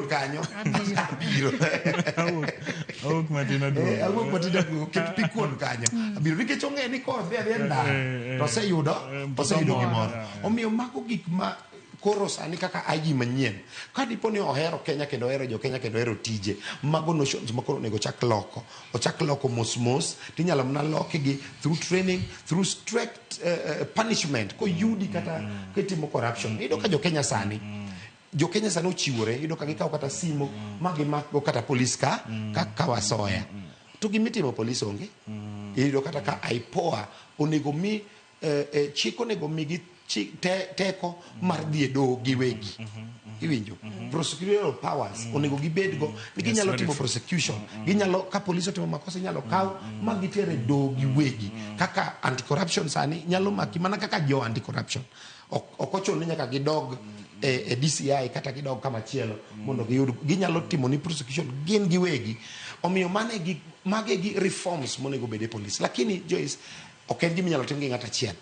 kanyo, abiro. Awuok matin aduogo. Awuok matin aduogo, ket pi kuon kanyo. Abiro nikech ong'e ni kodhi adhi e ndara Eh, eh. to oseyudo Mtoka oseyudo moro, gimoro. yeah. Omiyo mago gik ma koro sani kaka IG manyien ka dipo ni ohero Kenya kendo ohero jo Kenya kendo ohero tije, mago notions ma koro onego ochak loko, ochak loko mos mos tinyalo mana lokgi through training, through strict punishment koyudi kata kitimo corruption. Iyudo ka jo Kenya sani, jo Kenya sani ochiwore, iyudo ka gikawo kata simo ma gimakgo kata polis ka kawo asoya to gimitimo polis onge. Iyudo kata ka IPOA onego mi chik onego migi teko mar dhi e doho giwegi, iwinjo, prosecutorial powers onego gibedgo ni ginyalo very timo true. prosecution, ginyalo ka polis otimo makosa inyalo kaw ma gitere doho giwegi kaka anti corruption sani nyalo maki mana kaka jo anti corruption ok ochuno ni nyaka gidog e DCI kata gidog kama chielo mondo giyud ginyalo timo ni prosecution gin giwegi. Omiyo mane gi mage gi reforms monego bed e police, lakini Joyce, ok en gima inyalo tim gi ng'ato achiel,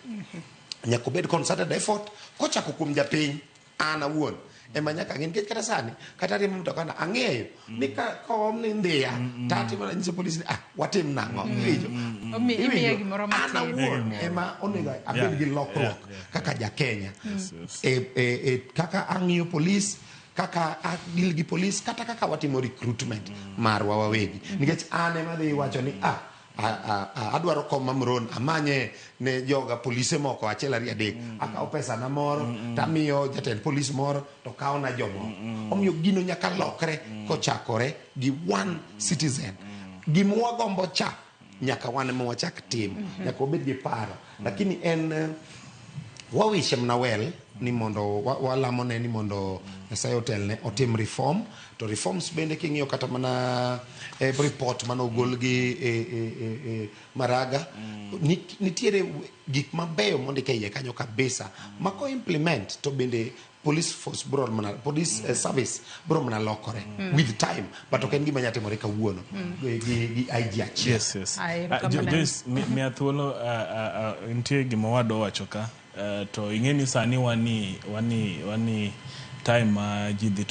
nyaka obed concerted effort kochako kuom japiny. An awuon ema nyaka ng'e nikech kata sani kata riembo mtoka na ang'eyo ni ka koom ni ndhiya to atimo nyiso polis ni ah watim nang'o, iwinjo? Imiye Iwinjo? gimoro An matin. awuon ema onego abed gi lokruok kaka ja Kenya Yes. e kaka ang'iyo polis, kaka a deal gi polis, kata kaka watimo recruitment marwa wawegi, nikech an ema dhi wacho ni ah adwaro kom mamron amanye ne joga polise moko achiel ariyo adek, akawo pesa na moro tamiyo jatend polis moro to kawo na jomoko. Omiyo gino nyaka lokre kochakore gi one citizen. Gima wagombo cha nyaka wan ema wachak timo, nyaka wabed gi paro, lakini en wawishe mana well ni mondo walamone ni mondo Nyasaye otelne otim reform. To reforms bende king'iyo kata mana report manogol gi e Maraga, nitiere gik mabeyo mondik e iye kanyo kabisa ma ko implement to bende police force bro mana police service bro mana lokore with time, but ok en gima nyalo timore kawuono gi IG achiel. Yes. Aye, Ah, erokamano. Joyce, miya thuolo, nitie gima owadwa owacho ka, to ing'e ni sani wani time ma ji dhi